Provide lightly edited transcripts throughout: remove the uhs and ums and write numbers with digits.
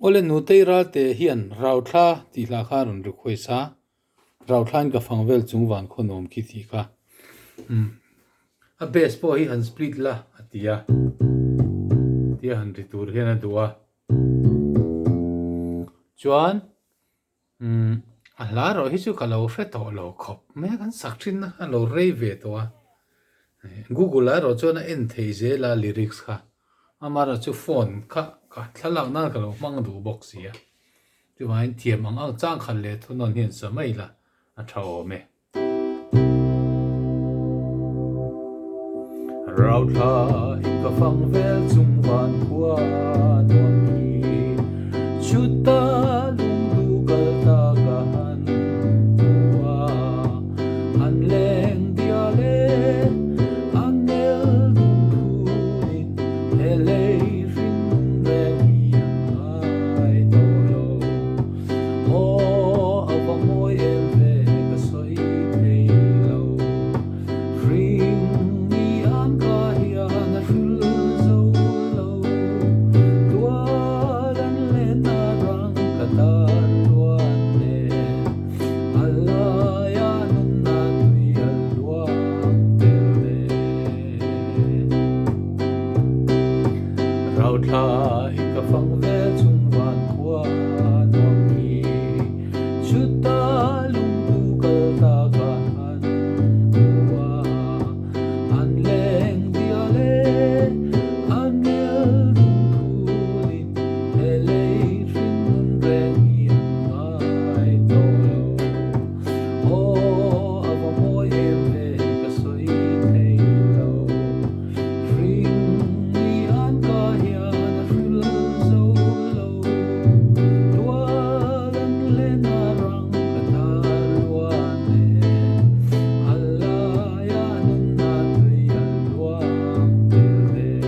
Awle Nutei Ralte hian Rauthla tih hla kha a rawn request a, Rauthlain ka fang vel chung van khaw nuam khi tih kha. Umm a bass pawh hi han split la a ti a, tia han ri tur hian a duh a. Chuan umm a hla erawh hi chu ka lo hre tawh lo khawp mai a, kan sak thin na kha a lo rei ve tawh a. Google ah erawh chuan a en thei zel a lyrics kha, amaherawh chu phone kha ka thlalak nan ka lo hmang duh bawk si a. Chuvangin thiam ang ang chang khat leh thunawn hian sa mai la a tha awm e. Rauthla in ka fang vel chung van khua nuam hi chuta lungdu kal ta ka han hmu a, han leng dial e, a ngel dum thunin he lei hring reng hi a ngai tawh lo. Aw a va mawi em ve ka sawi thei lo. Hring ni an ka hian a hril zo lo. Tual an len a rang ka tar luan nen. A laia nunna tui a luang tel nen. Rauthla i ka fang vel chung van khua nuam hi chuta lungtu kal ta ka han hmu a, an leng dial e, a ngel dum thulin he lei hring nun reng hi an ngai tawh lo. Aw a va mawi em ve ka sawi thei lo. Hring ni an ka hian a hril zo lo. Tual an len a rang ka tar luan nen. A laia nunna tui a luang tel nen.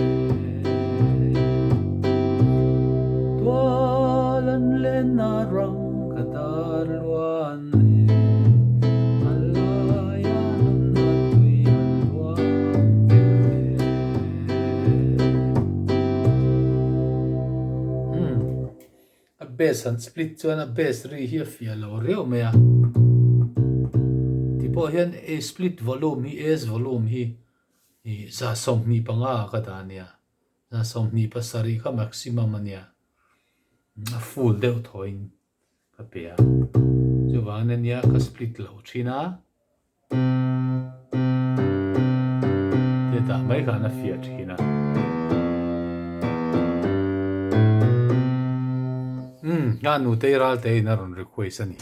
Tual an len a rang ka tar luan nen. A laia nunna tui a luang tel nen. Umm a bass han split chuan a bass ri hi a fiah lo riau mai a. Tipawh hian a split volume hi as volume hi ih 25 ka dah a nia. 27 kha maximum a nia. A full deuh thawiin ka pe a. Chuvangin a nia ka split loh thin a. Hetah mai khan a fiah thin a. Umm, a nutei Ralteiin a rawn request a ni.